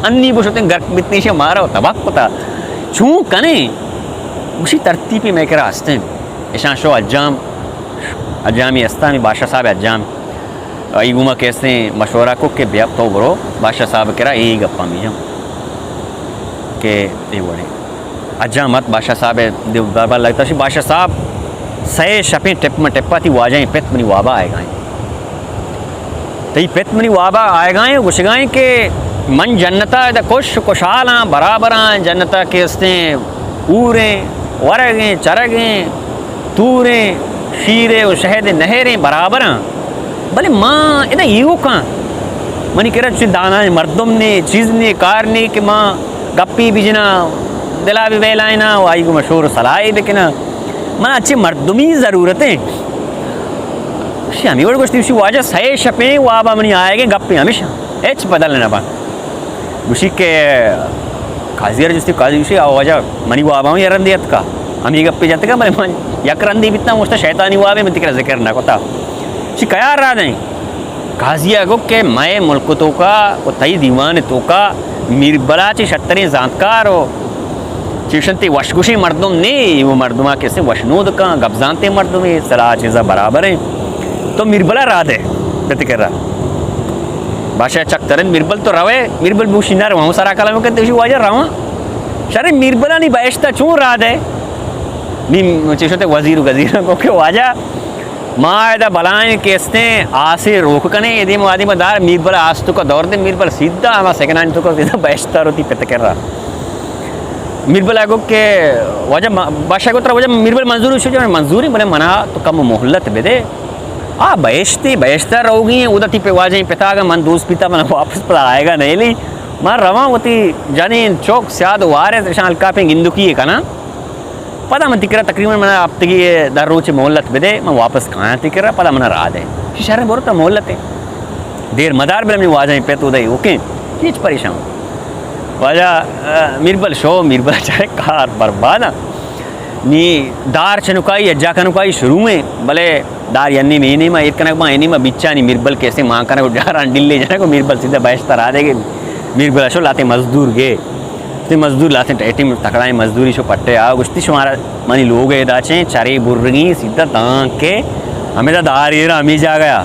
انی بشتیں گرک بیتیں، ایشی مارا و تباہ کتا۔ چون کنیں؟ گوشی، ترتیبے مئے کرا ہستیں۔ اشاں شو اجام، اجامی استانی بادشاہ صاحب اجام۔ آئی گوما کسیں مشورہ کو کہ بیا تو برو بادشاہ صاحب کرا اے گپاں میاں کہ اے وڑیں۔ اجاں مت بادشاہ صاحب ءِ دیو دربار لگتا شی، بادشاہ صاحب سئے شپیں ٹپ من ٹپا تئی واجہ ءِ پت منی وابا آئیگائیں۔ تئی پت منی وابا آئیگائیں و گوشگائیں کہ من جنتا ادا خوش و خوشحالاں، برابراں، جنتا کہ استیں حوریں، ورگیں، چرگیں، توریں، شیرے و شہد نہریں برابراں۔ بلے ما ادا ایوکاں۔ منی کرا چوشیں دانائیں مردم نے، چیز نے، کار نے کہ ما گپی بجناں، دلا بہ بیلائیناں و آئی گوما شور و صلاحے بکناں۔ منا اچے مردمی ضرورتیں۔ اشی ہمے وڑ گوشتی، اشی واجہ سئے شپیں وابا منی آئیگیں گپیں ہمیشاں۔ ہچ بدل نہ بنت۔ گوشی کہ قاضی ءَ را جستی، قاضی گوشی، آ واجہ منی وابا ہم یک رندے اتکا، ہمے گپے جتگا، بلے من یک رندے بیتاں، گوشتا شیطانی وابے، من تئی کرا ذکر نہ کتا۔ چی کیا را دیں؟ قاضی ءَ گو کہ مئے ملک توکا و تئی دیوان توکا میربلا چی شتریں زانتکار و چیشنتی وشگوشیں مردم نے، وہ مردما کسے وشنود کن، گپ زانتے مردمے، سلاہ چیزا برابر ہیں۔ تو میربلا را دے، پتی کرا۔ بادشاہ چک ترند، میربل تو روے، میربل بوشی نہ رواں، سرا کلام کن، تو شی واجہ رواں۔ شریں میربلا نی بہشتا چون را دے؟ نی چیشنتے وزیر و گزیر کو کہ واجہ ما ادا بلائیں کہ استیں آسے روک کنے، اے دیم و آ دیم دار، میربل آس توکا دور دے، میربل سیدھا ہما سگنانی توکا سیدھا بہشتا روتی پت کرا۔ میربل ءَ گو کہ واجہ ما-، بادشاہ گو ترا واجہ میربل منظور شو؟ جو منظوری، بلے منا تو کم مہلت بدے۔ آ بہشتی، بہشتا روگی ہیں، اودا تی پہ واجہ پتاگا من دوست پیتا، من واپس پدا آئیگا نہیں لی۔ من رواں وتی جنین چوک سیاد وارث اشان الکاپیں گندکی کناں۔ پدا من تئی کرا تقریباً منا ہفتگی ءَ دہ روچ مہلت بدے، من واپس کایاں تئی کرا، پدا منا راہ دے۔ شی شریں برو ترا مہلت ہے۔ دیر مدار بلے منی واجہ پت اودے اوکیں۔ ہچ پریشان۔ واجہ، آ، میربل شو، میربل چارے کار برباد۔ نی دار چنکائی، اجا کنکائی شروع ہیں، بلے دار یعنی میں نیما ایر کنک با، نیما بچانی میربل کیسے مان کنک، ڈاراں ڈلے جنک، میربل سیدھا بہشتا را دے گے۔ میربل شو لاتے مزدور گے۔ تے مزدور لاتیں ٹیٹی تکڑائیں مزدوری شو پٹے آ گوشتی، شمارا منی لوگ ادا چیں چرے برگی سیدھا تانکہ ہمیں دا دار ایرا ہمیں جاگہ آ۔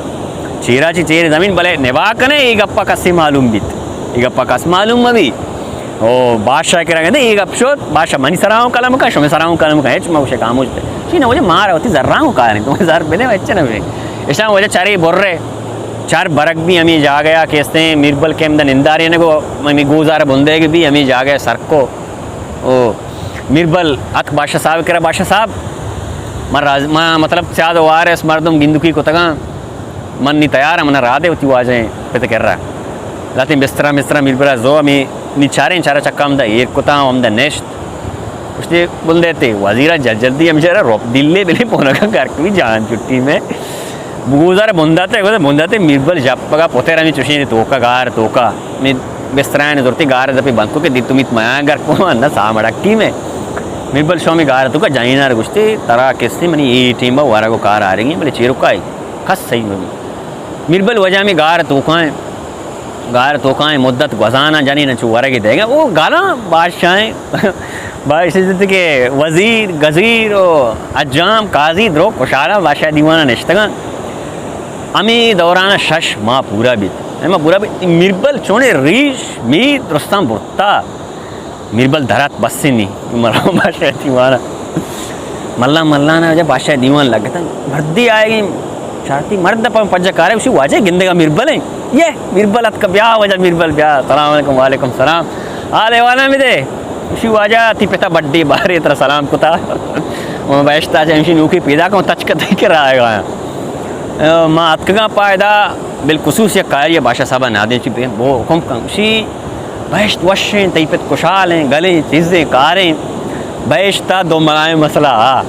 چیرا چی چیر زمین بلے نبا کنے، اے گپا کسے معلوم بیت۔ اے گپا کس معلوم مبی۔ او بادشاہ کرا گندے، اے گپ شد، بادشاہ منی سراؤں قلم کا، شمے سراؤں قلم کا، ہچ ما گوشے خاموش تے۔ چی نہ وجہ مارا ہوتی زراؤں کاریں، تو زر بدے، ہچ نہ بے۔ اشاں وجہ چرے برے۔ چار برگ بھی ہمیں جاگہ آ کہ استیں، میربل کے ہمدا نندارے نگو، ہمیں گوزار بندے کے بھی ہمیں جاگہ سر کو۔ او میربل اتک بادشاہ صاحب کرا، بادشاہ صاحب، من راز-، من مطلب سیاد و وارث مردم گندکی کتگاں، من نی تیار آں، من را دے وتی واجہ ءِ پت ءِ کرا۔ لہتیں بستراں، بستراں میربل ءَ زو، ہمے نی چاریں چارا چکا ہمدا ایر کتاں و ہمدا نشت۔ گوشتی، بنداتے وزیر ءَ جل-، جلدی ہمشی را روپ دلے بلے پونکا کار کبی جان چھٹی میں۔ بگوزار بنداتے، گوشت، بنداتے میربل جپگا پتر ہمے چوشیں توکا گار توکا۔ میں بستران زرتی گار دپی بند کو کہ دی تمیت میاں گھر کو نہ سامڑکی میں۔ میربل شومی گار توکا جائینا گوشتی، ترا کسے منی اے ٹیم ورگ و کار آرگی، بلے چیرکائی۔ کس صحیح مبی۔ میربل وجہ میں گار توکائیں، گار توکائیں مدت گوزانا جنین چو ورگی دیگا۔ او گالاں بادشاہیں، بادشاہ کہ وزیر، گزیر و حجام، قاضی درو کشالا بادشاہ دیوانا نشتگاں۔ ہمے دوران شش ماہ پورا بیت۔ ہما پورا بیت۔ میربل چونے ریش میر درستان برتا۔ میربل درات بس نی، مراں بادشاہ دیوانا۔ ملاں ملاں وجہ بادشاہ دیوان لگتا۔ مردی آئے گی، چارتی مرد پا پجا کارے، اسی واجہ گندگا میربل ہیں۔ یہ میربل اتکا، بیا وجہ میربل بیا، سلام علیکم، وعلیکم سلام۔ آ دیوانا میں دے، اسی واجہ تی پتا بڈی بارے ترا سلام کتا۔ وہ بہشتا چہ ہمشی نوکی پیدا کن، تچکا تئی کرا آئے گا۔ ما اتکگاں پائدہ، بالخصوص یک کاری بادشاہ صاحب نادیں چی بے، بو حکم کن۔ اسی بہشت وشیں، تئی پت خوشحالیں، گلیں، چیزیں، کاریں۔ بہشتا دو ملائیں مسئلہ آ۔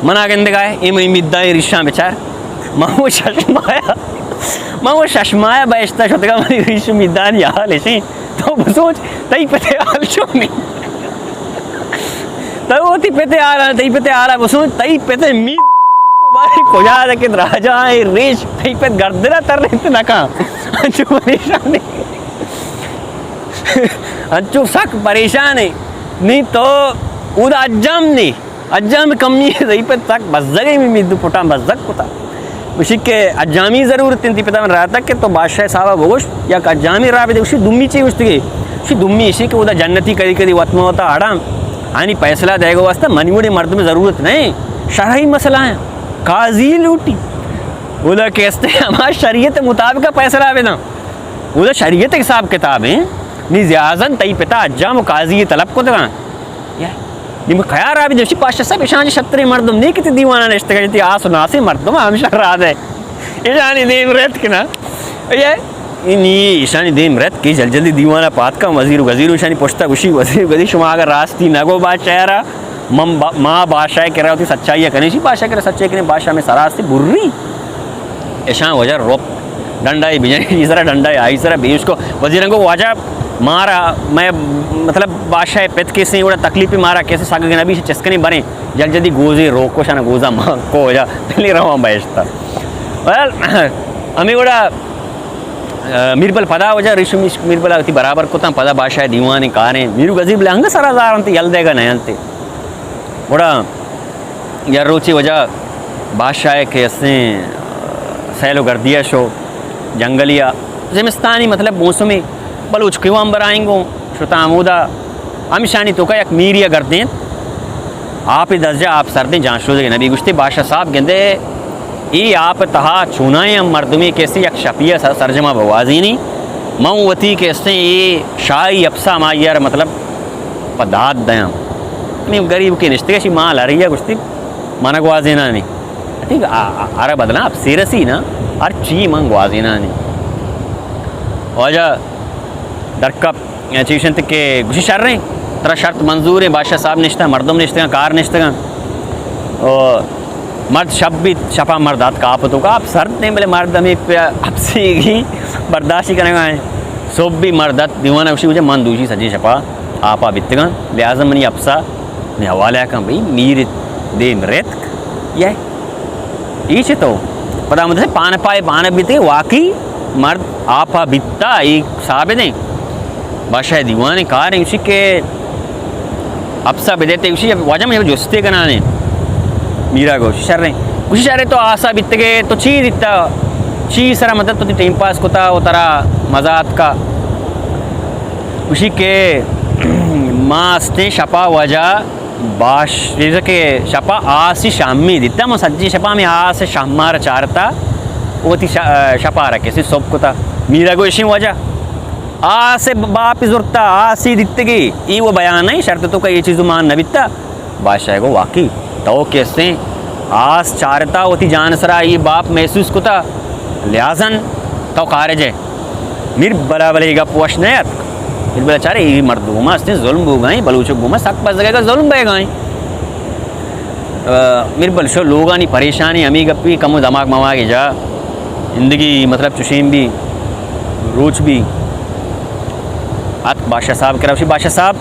منا گندگائے، اے منی میدائیں ریشاں بچار۔ ما وہ شش مایا، ما وہ شش مایا بہشتا شتگا منی ریش میدانی حال اشیں۔ تو بسوچ، تئی پتے حال چونی؟ تو وتی پتے حالا، تئی پتے حالا بسوچ، تئی پتے مید باری کجا دکت راجا اے ریش، تئی پت گردنا تر ریت نکا۔ انچو پریشانی۔ انچو سک پریشان ہے۔ نی تو اودا اجام نی۔ اجام کمی ہے، ضعیف ہے، تک بزگ ہے، میں دو پٹان بزگ کتا۔ گوشی کہ اجامی ضرورت انتی پتا من رہتا کہ تو بادشاہ صاحبہ بگوش، یا کہ اجامی راہ بدے، گوشی دومی چی گوشتی گی؟ گوشی دومی اشی کہ اودا جنتی کدی کدی وطمہ ہوتا آڑام، آنی پیسلہ دے گو واسطہ منی وڑے مردم ضرورت نہیں، شرعی مسئلہ ہیں، قاضی لوٹی۔ اودا کہ استے ہما شریعت مطابق پیسلہ بداں۔ اودا شریعت حساب کتاب ہیں، نی زیازن تئی پتا اجام و قاضی طلب کو دگاں۔ یا، نی من خیال رابی دوشی پاشا صاحب، اشان چہ شتریں مردم نی کہ تی دیوانا نشتگا، تی آس و ناسیں مردم ہمشان را دے۔ اشانی دیم رت کنا۔ یا، نی اشانی دیم رت کہ جل جلدی دیوانا پاتکا، وزیر و گزیر اشانی پشتا گوشی، وزیر و گزیر شما اگر راستی نگو بادشاہ را، من با-، ما بادشاہ کرا وتی سچائی کنی، شی بادشاہ کرا سچائی کنی، بادشاہ میں سراستی بری۔ اشان وجہ روپ ڈنڈائی بجن، ای سرا ڈنڈائی آئی سرا بیش کو۔ وزیران کو واجہ مارا، میں مطلب بادشاہ پت کیسے وڑا تکلیف مارا کیسے سگ نبی چسکنے بریں، جل جلدی گوزے روکو شان گوزا ما کو وجہ پہلے رواں بہشتا۔ ویل، ہمیں وڑا، آ، میربل پدا وجہ ریشم میربل آتی برابر کتاں، پدا بادشاہ دیوان کاریں، میرو گزیر بلے ہنگ سرا زارنتے یل دے گا نینتے۔ گڑا یا روچے وجہ بادشاہ کہ استیں سیل و گردیا شو جنگلیا، زمستانی مطلب موسمی بلوچ کیوان برائیں گوں شتا ہمودا۔ ہمشانی توکا یک میریا گردینت، آپ درجہ آپ سردیں، جان شودگ نبی۔ گوشتے بادشاہ صاحب گندے اے آپ تہا چونائیں ہم مردمے کہ استیں یک شپیا سر-، سرجما بوازینی، من وتی کہ استیں اے شاہی اپسا ماہیار مطلب پہ داد دیاں۔ نی گریب کہ نشتگے شی مال ہریا گوشتی من گوازینانی۔ ٹھیک، آ، آ، آرا بدلاں اپسے رسی نا، ہر چی من گوازینانی۔ واجہ درکپ چیش انت کہ گوشی شریں، ترا شرط منظور ہیں، بادشاہ صاحب نشتہ، مردم نشتگاں، کار نشتگاں۔ او مرد شپ بیت، شپا مرد ات کاپ تو کاپ سرد نہیں، بلے مرد ہمیں پہ اپسیگی برداشت کنگا ہیں۔ صبح بھی مرد ات دیوانا گوشی، مجھے من دوشی سجی شپا آپا بیتگاں، لہذا منی اپسا نے حوالہ کن بھئی میر دیم ریتک، یہ ایش تو پدا مدد پان پائے بان بیتے، واقعی مرد آپا بیتا، ایک ثابت ہیں۔ بادشاہ دیوان کار ہیں اسی کہ اپسا بدیتے اسی واجہ میں جستے کنانے۔ میرا گوش شر ہیں، گوشی شر تو آسا بیتگے تو چی دیتا، چی سرا مدد تو ٹائم پاس کتا و ترا مزات کا؟ گوشی کہ ما استیں شپا واجہ باش، جیسے کہ شپا آسی شامی دیتا، ما سجی شپا میں آس شامار چارتا، وتی شا-، شپا رکھے سی صبح کتا۔ میرا گوشی واجہ آس باپ زرتا، آسی دیتگی، ای وہ بیان نہیں، شرط تو کا یہ چیز مان نبیتا۔ بادشاہ گو واقعی تو کہ استیں آس چارتا وتی جان سرا، اے باپ محسوس کتا، لہذا تو خارج ئے۔ میر بلا بلے اے گپ وش نہ اتک۔ میر بلا چارے اے مردم استیں ظلم بوگائیں، بلوچ گوما سک بزگا ظلم بیگائیں۔ آ، میر بل شو لوگانی پریشانی ہمے گپی، کمو دماغ مماغ جا زندگی مطلب چشیں بی، روچ بی۔ ات بادشاہ صاحب کرا، گوشی بادشاہ صاحب،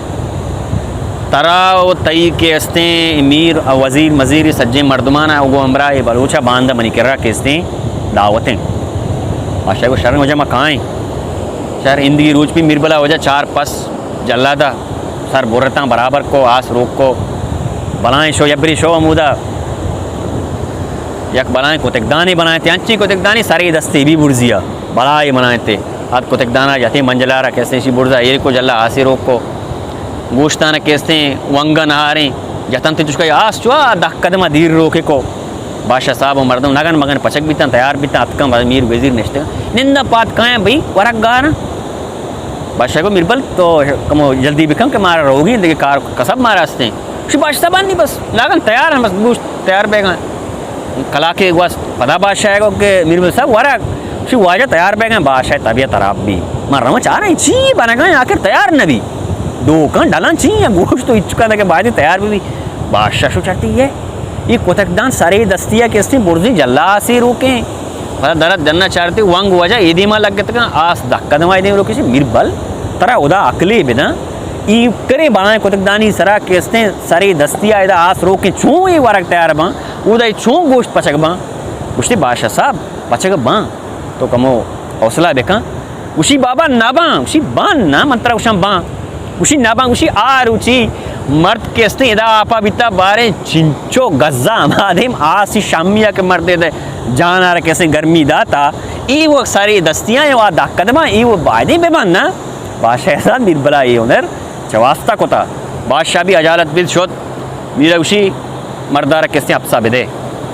ترا و تئی کہ استیں میر و وزیر مزیر سجیں مردمانا و گوں ہمراہ بلوچا باندا منی کرا کہ استیں دعوتیں۔ بادشاہ گو شریں وجہ ما کائیں۔ شر اندگی روچ بی میر بلا وجہ چار پس جلادا سر برتاں برابر کو، آس روک کو، بلائیں شو، یبری شو ہمودا یک بلائیں کتکدانے بنائیں تے، انچیں کتکدانے سرے دستے بی برزیا، بلائے بنائیں تے۔ ات کتکدانا جتیں منجلارا کہ استیں شی برزا ایر کو، جلا آسے روک کو، گوشتانا کہ استیں ونگا نہاریں جتن تے چشکا آس چوا دہ قدمہ دیر روکے کو۔ بادشاہ صاحب و مردم نگن مگن پچک بیتاں، تیار بیتاں، اتکاں، بس میر وزیر نشتگاں۔ نندا پاد کایاں بھئی ورگ گاراں۔ بادشاہ گو میر بل تو کمو جلدی بکن کہ مارا روگی دگہ کار کسب مارا استیں۔ شی بادشاہ صاحب آنی بس لاگن تیار ہیں، بس گوشت تیار بیگاں۔ کلاکے گوست پدا بادشاہ گو کہ میر بل صاحب ورگ۔ شی واجہ تیار بیگاں، بادشاہ طبیعت خراب بی۔ من رواں چاراں چی بنگا آخر تیار نہ بی۔ ڈوکاں ڈلاں چی ہیں، گوشت تو اچکا دگہ بایدیں تیار بی۔ بادشاہ شو چرتی ہے۔ اے کتکدان سرے دستی ء کہ استیں برزیں جلا آسے روکیں۔ پدا درت ڈنا چارتی ونگ وجہ اے دیما لگتگاں، آس دہ قدم ء اے دیم روکیں۔ میر بل ترا ہدا عقلے بداں، اے کریں بلائیں کتکدانی سرا کہ استیں سرے دستی ء ادا آس روکیں، چون اے ورگ تیار باں، اودا اے چون گوشت پچگ باں؟ گوشتی بادشاہ صاحب پچگ باں، تو کمو حوصلہ بکن۔ گوشی بابا نہ باں، گوشی باں نہ، من ترا گوشاں باں۔ گوشی نہ باں، گوشی آ روچی مرد کہ استیں ادا آپا بیتا باریں چنچو گزا ہما دیم آسی شامی ء کہ مرد ء جان ء را کہ استیں گرمی داتا، ای و ساری دستیاں و آ دہ قدماں ای و بایدیں بہ باں نہ۔ بادشاہ احسان میر بلا ای ہنر چہ واسطہ کتا۔ بادشاہ بھی اجالت بیت شت۔ میر ء گوشی، مردار ء کسیں اپسا بدے۔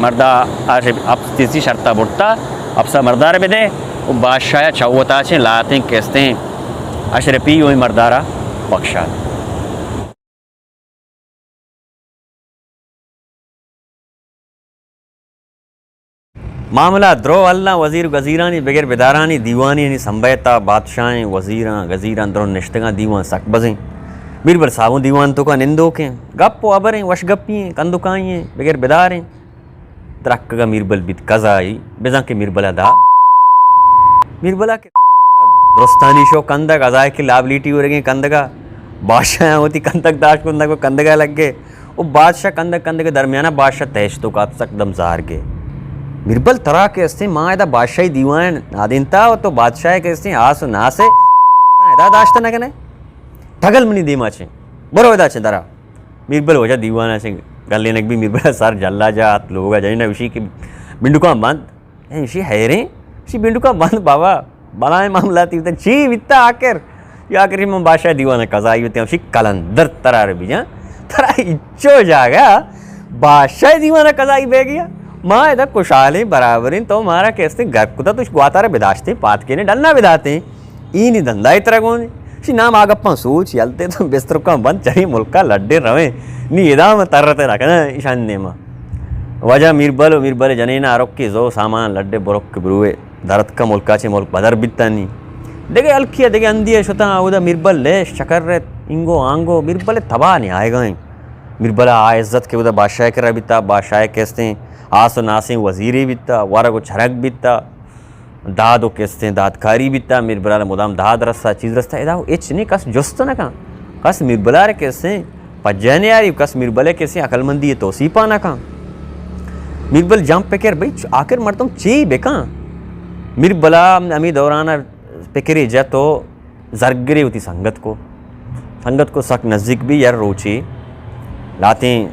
مردا آ ش-، اپس تیسی شرطا برتا، اپسا مردار ء بدے و بادشاہ ء چوتا چیں لاتیں کستیں اشرپی و مردارا بخشات۔ معاملہ درو اللہ وزیر گزیرانی بگر بدارانی دیوانی یعنی سمبیتا بادشاہیں وزیراں گزیراں درو نشتگاں دیوان سک بزیں۔ بیربل صاحبوں دیوان توکا نندوکیں۔ گپ و ابریں، وش گپی ہیں، کندکائی ہیں، بگر بداریں۔ درکگا میربل بیت کزائی، بزاں کہ میربلا دا۔ میربلا کہ درستانی شو کندگ، ازائے کہ لابلیٹی ورگیں کندگا، بادشاہ وتی کندگ داشت کندگ و کندگا لگے۔ و بادشاہ کندگ کندگ درمیانا بادشاہ تیش تو کات سک دم زار گے۔ میربل ترا کہ استیں ما ادا بادشاہی دیوان نادینتا و تو بادشاہ کہ استیں آس و ناسے ادا داشت نہ کنے۔ ٹگل منی دیما چیں۔ برو ادا چیں درا۔ میربل وجہ دیوانا چیں گلینگ بھی میربل سر جلا جا ات لوگا جنین وشی کہ بنڈکاں بند۔ اے، ایشی حیریں، ایشی بنڈکا بند بابا، بلائیں معاملہ تی بیتا، چی بیتا آخر؟ یا آخر من بادشاہ دیوان قضائی بیتا، ایشی کلندر ترا ربی جان، ترا اچو جاگا بادشاہ دیوان قضائی بہ گیا۔ ما ادا خوشحالیں برابریں، تو مارا کیستے گپ کتا، تو گواتارا بداشتے، پاتکینے ڈلنا بداتے۔ اینی دندائے ترا گون۔ شی نام آگپاں سوچ، یلتے تو بسترکاں بند چری ملکا لڈے رویں۔ نی ادام ترتے رکھنا ایشان نیما۔ واجہ میربل و میربل جنینا ارکی زو سامان لڈے برک بروے۔ درتکا ملکا چے ملک بدر بیتانی۔ دگہ الکیا دگہ اندیا شتاں اودا میربل لیش چکر رت، اینگو آنگو میربل تباہ نی آئیگائیں۔ میربل آ عزت کہ اودا بادشاہ کرا بیتا، بادشاہ کستیں آس و ناسیں وزیرے بیتا، ورگ و چرگ بیتا۔ داد و کستیں دادکاری بیتا، میر برال مدام داد رسا، چیز رستا، ادا ہچ نی کس جست نہ کن۔ کس میر بلار کستیں پجہ نیاری، کس میر بلے کستیں عقل مندی توصیفا نہ کن۔ میر بل جم پکر بھئی چ-، آخر مردم چی بکن؟ میر بلا ہمی دوران پکری جت و زرگری وتی سنگت کو۔ سنگت کو سک نزدیک بھی یر روچی لاتیں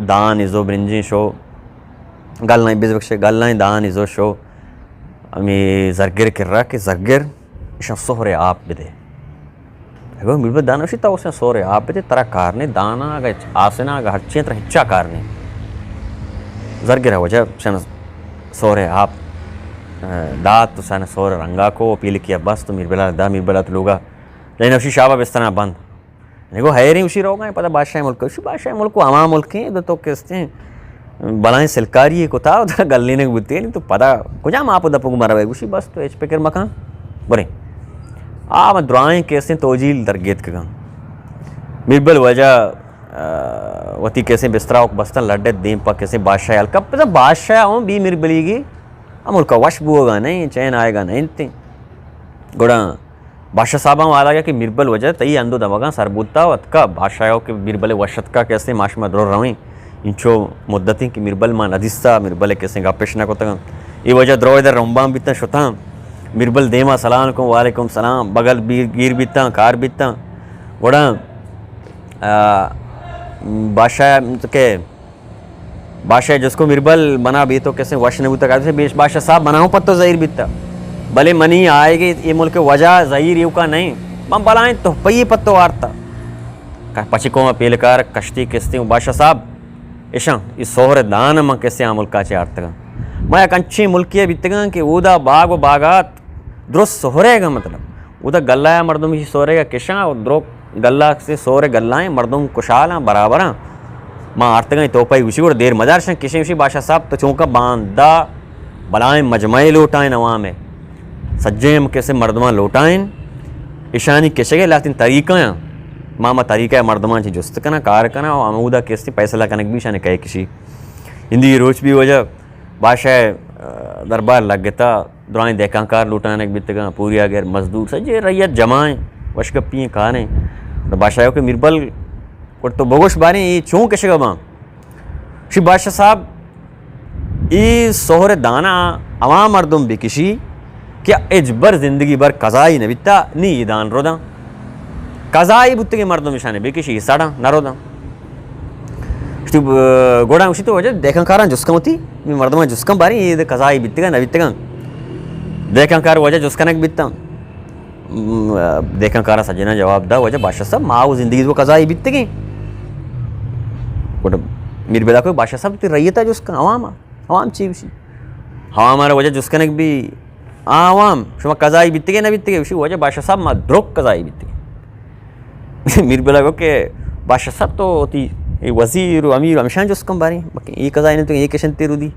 دان ازو برنجیں شو گلائیں بز بخشے، گلائیں دان ازو شو ہمے زرگر کرا کہ زرگر ایشاں سہرے آپ بدے۔ اگو میربل دانا شی تا اسے سہرے آپ بدے، ترا کار نے دانا اگا آسنا اگا ہرچی ترا ہچا کار نے۔ زرگر وجہ چن سہرے آپ، اه، دات تو سن سہرے رنگا کو پیلکیا بست تو میربلا دا میربلا تو لوگا جنین وشی شابا بستنا بند۔ نگو حیریں، گوشی روگا ایں پدا بادشاہ ملک، گوشی بادشاہ ملک و ہما ملک ایں، دو تو کستے بلائیں سلکاری کتا و ترا گلینگ بوتے، تو پدا کجام آپ دپ گو مرا؟ گوشی بس تو ہچ پکر مکن، بریں۔ آ من درائیں کستے توجیل درگیت کگا۔ میربل وجہ، آ، وتی کسے بسترا بستن لڈت دیم پا کسے بادشاہ ہلکا، پدا بادشاہ ہوں بی میربلیگی، ہم ملکا وش بوگا نہیں، چین آئیگا نہیں تے۔ گڑا بادشاہ صاحباں والا کہ میربل وجہ تئی اندو دمگاں سر بوتا و اتکا۔ بادشاہ کہ میربل وش اتکا کہ استیں ما شما درو رویں۔ انچو مدتیں کہ میربل ما ندیستا، میربل کسیں گپش نہ کتگاں۔ اے وجہ درو در رمبان بیتاں شتاں۔ میربل دیما سلام کن، وعلیکم سلام، بغل بیر گیر بیتاں، کار بیتاں۔ گڑا، آ، بادشاہ کہ بادشاہ جست کو میربل منا بے تو کسے وش نہ بوتا، کہتے بیش بادشاہ صاحب منا ہوں پتو زہیر بیتا، بلے منی آئے گے اے ملک وجہ زہیر ایوکا نہیں، من بلائیں تو پئی پتو وارتا۔ کہ پچی کو پیلکار کشتی کستے ہوں بادشاہ صاحب، اشاں اے سہر دان من کسے آ ملکا چے آرتگاں۔ ما یک انچیں ملکے بیتگاں کہ اودا باغ و باغات درست سہرے گا، مطلب، اودا گلہ ء مردم ایشی سہرے گا کشاں و درو گلہ سے سہرے گلہ ایں، مردم کشالاں برابراں۔ ما آرتگاں توپائی گوشی گڑ دیر مدار شن کشیں، گوشی بادشاہ صاحب تو چونکا باندا بلائیں مجمعے لوٹائیں عوام ء، سجیں ہم کسے مردماں لوٹائیں، اشانی کشگ ء لہتیں طریقہ آں۔ ما ما طریقہ مردماں چی جست کناں، کار کناں و ہمودا کسے فیصلہ کنگ بھی شان کئے کشی۔ ہندی روچ بھی وجہ بادشاہ، آ، دربار لگتا، درائیں دہکان کار لوٹانگ بیتگاں، پوری آگر مزدور، سجے ریت جمع ایں، وشگپی ایں، کار ایں۔ تو بادشاہ کہ میربل گڑ تو بگوش باریں، اے چون کشگا باں؟ شی بادشاہ صاحب، اے سہر دانا عوام مردم بکشی کہ اجبر زندگی بر قضائی نبیتا، نی اے دان رداں۔ قضائی بوتگیں مردم اشانے بکشی، سڑاں، نہ رداں۔ گوشتی، ب-، گوڑا گوشتی تو وجہ دہکان کاراں جست کن وتی، مردماں جست کن باریں، اے قضائی بیتگاں، نہ بیتگاں۔ دہکان کار وجہ جست کنگ بیتاں۔ م-، دہکان کاراں سجناں جواب دا، وجہ بادشاہ صاحب، ما او زندگی تو قضائی بیتگیں۔ گوڑا میر بلا کوئی بادشاہ صاحب، تی ریتا جست کن، عوام، عوام چی گوشی؟ عوام آرا وجہ جست کنگ بی، آ عوام، شما قضائی بیتگے نہ بیتگے؟ گوشی، واجہ بادشاہ صاحب، ما درک قضائی بیتگے۔ میر بلا گو کہ بادشاہ صاحب تو وتی اے وزیر و امیر ہمیشاں جست کن باریں، بلکہ اے قضائی نہ بیتگے، اے کشن تیر دی۔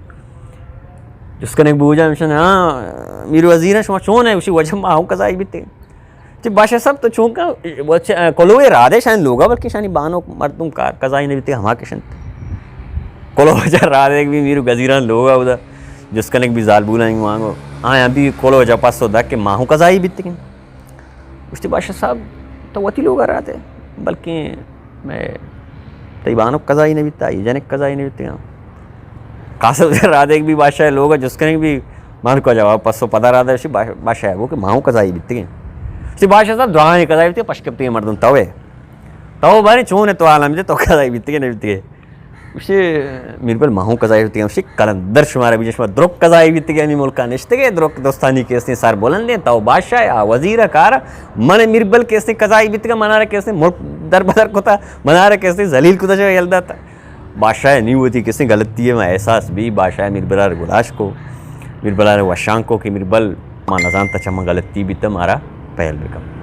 جست کنے بوجا ہمیشاں، ہاں، میر وزیر شما چون ہے؟ گوشی، واجہ ما ہوں قضائی بیتگے۔ چی بادشاہ صاحب تو چونکا، کلوے رادے شان لوگا، بلکہ شانی بانو مردم کار قضائی نہ بیتگے، ہما کشنت۔ کلو واجہ رادے بھی میر وزیران لوگا ادا۔ جست کنگ بی زالبولاں وانگو۔ آیاں بی کلو جا پسو دات کہ ما ہوں قضائی بیتگیں۔ گوشتی، بادشاہ صاحب، تو وتی لوگا رات ئے، بلکیں مئے تئی بانک قضائی نہ بیتا، اے جنک قضائی نہ بیتگاں۔ قاصد رادے بی بادشاہ لوگا جست کنگ بی، مالکا جواب پسو پدا رادے، گوشتی، بادشاہ، بادشاہ گو کہ ما ہوں قضائی بیتگیں۔ گوشتی، بادشاہ صاحب، دراہیں قضائی بیتگیں، پشکپتگیں مردم توے۔ تو باریں چون ئے، تو عالم دے، تو قضائی بیتگے نہ بیتگے؟ گوشتی، میربل، ما ہوں قضائی بیتگے۔ گوشتی، قلندر، شمارا بیجا، شما درک قضائی بیتگے، ہمیں ملکا نشتگے، درک دوستانی کہ استیں سر بلندیں، تو بادشاہ آ وزیر کار، من میربل کہ استیں قضائی بیتگے، منارا کہ استیں ملک در بدر کتا، منارا کہ استیں ذلیل کتا، چہ یل داتا۔ بادشاہ نی وتی کسیں غلطی ما احساس بی، بادشاہ میربلار گلاش کو، میربلار وشان کو کہ میربل ما نزانتا چہ ما غلطی بیتا، مارا پہل بکن۔